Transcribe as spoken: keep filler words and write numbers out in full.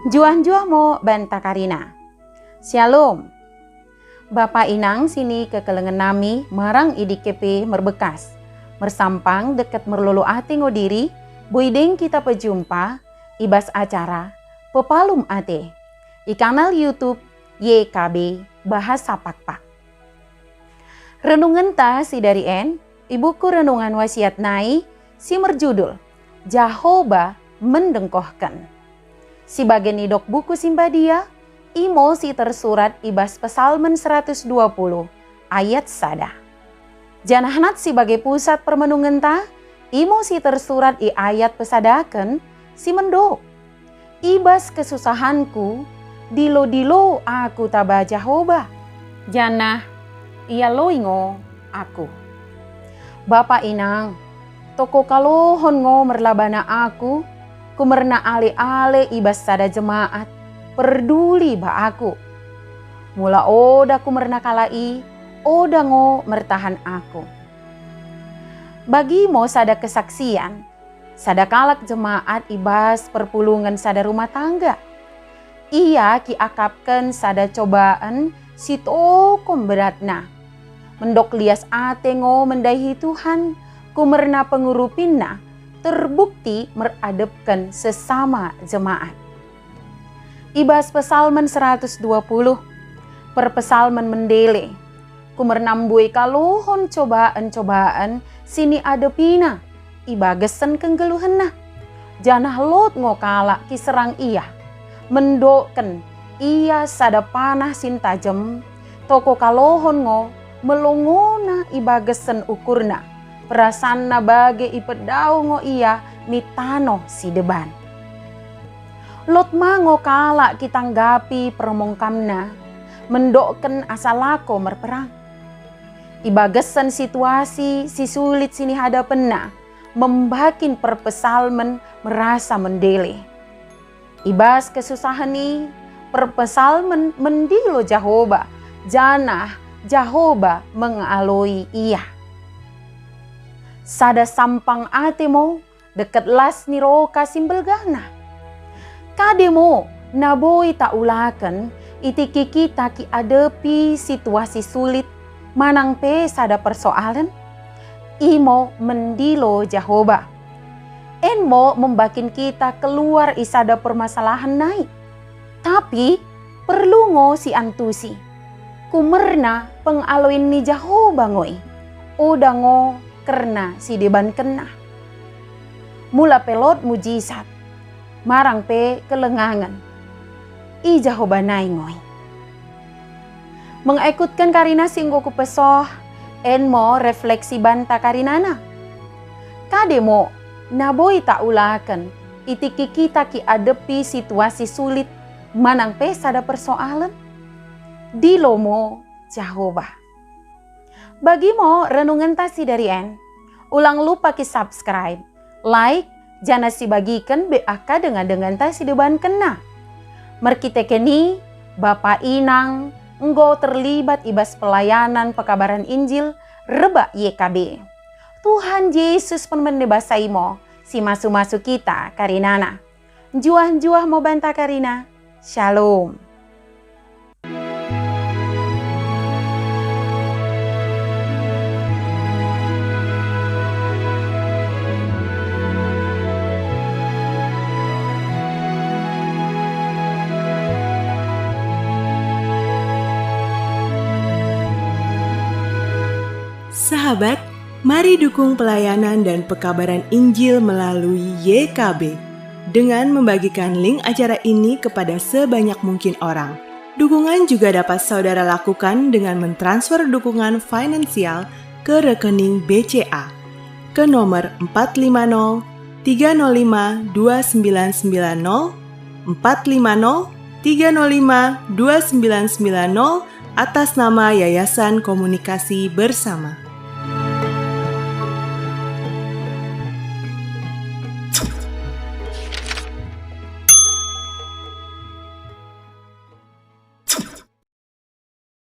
Njuah-njuah mo banta karina. Syalom. Bapa inang sinikekelengen nami marang i dike pe merbekkas. Mersampang dekket merlolo ate ngo diri, boi deng kita pejumpa i bas acara Pepalum Ate i kanal YouTube Y K B Bahasa Pakpak. Renungenta sidari en i buku Renungan Wasiat nai si merjudul Jahoba Mendengkohken. Si bage nidok buku Simbadia, imo si tersurat i bas Pesalmen seratus dua puluh ayat sada. Janah nat si bage pusat permenungenta, imo si tersurat i ayat pesadaken si mendok, "I bas kesusahanku, dilo-dilo aku taba Jahoba, janah ialoi ngo aku." Bapa inang, toko kalohon ngo merlabana aku, kumerna ale-ale i bas sada jemaat perduli ba aku. Mula oda kumerna kalak i, oda ngo mertahan aku. Bagi mo sada kesaksian, sada kalak jemaat i bas perpulungen sada rumah tangga. Ia kiakapken sada cobaen si toko mberatna. Mendok lias ate ngo mendaihi Tuhan, kumerna pengurupinna terbukti meradepken sesama jemaat. I bas Pesalmen seratus dua puluh, perpesalmen mendele, kumerna mbue kalohon cobaen-cobaen siniadepina i bagasen kenggeluhenna. Janah lot ngo kalak kiserang ia, mendokken ia sada panah sintajem, toko kalohon ngo melongona i bagasen ukurna, perasaanna bage ipedau ngo ia mi tanoh sideban. Lot ma ngo kalak kitanggapi permongkamna, mendokken asa lako merperang. I bagasen situasi si sulit sinihadapenna, membakin perpesalmen merasa mendele. I bas kesusahen i, perpesalmen mendilo Jahoba, janah Jahoba mengaloi ia. Sada sampang ate mo, dekket las niroka simbelgahna. Kade mo na boi taulaken i tikki kita kiadepi situasi sulit manang pe sada persoalen? Imo mendilo Jahoba. En mo membakin kita keluar i sada permasalahen nai. Tapi perlu ngo siantusi. Kumerna pengaloin ni Jahoba ngo i, oda ngo kerna sidebankenna. Mula pe lot mujisat, marang pe kelengangen, i Jahoba nai ngo i. Mengekutken karina si enggo kupesoh, en mo refleksi banta karinana. Kade mo na boi taulaken i tikki kita kiadepi situasi sulit manang pe sada persoalen? Dilo mo Jahoba. Bagi mo renungenta sidari en, ulang lupa ki-subscribe, like, janah sibagiken be akka dengan-denganta sidebankenna. Merkiteken i, bapa inang enggo terlibat i bas pelayanan pekabaran Injil rebbak Y K B. Tuhan Jesus permende basa i mo simasu-masu kita karinana. Njuah-njuah mo banta karina. Shalom. Sahabat, mari dukung pelayanan dan pekabaran Injil melalui Y K B dengan membagikan link acara ini kepada sebanyak mungkin orang. Dukungan juga dapat saudara lakukan dengan mentransfer dukungan finansial ke rekening B C A, ke nomor empat lima nol tiga nol lima dua sembilan sembilan nol, empat lima nol tiga nol lima dua sembilan sembilan nol, atas nama Yayasan Komunikasi Bersama.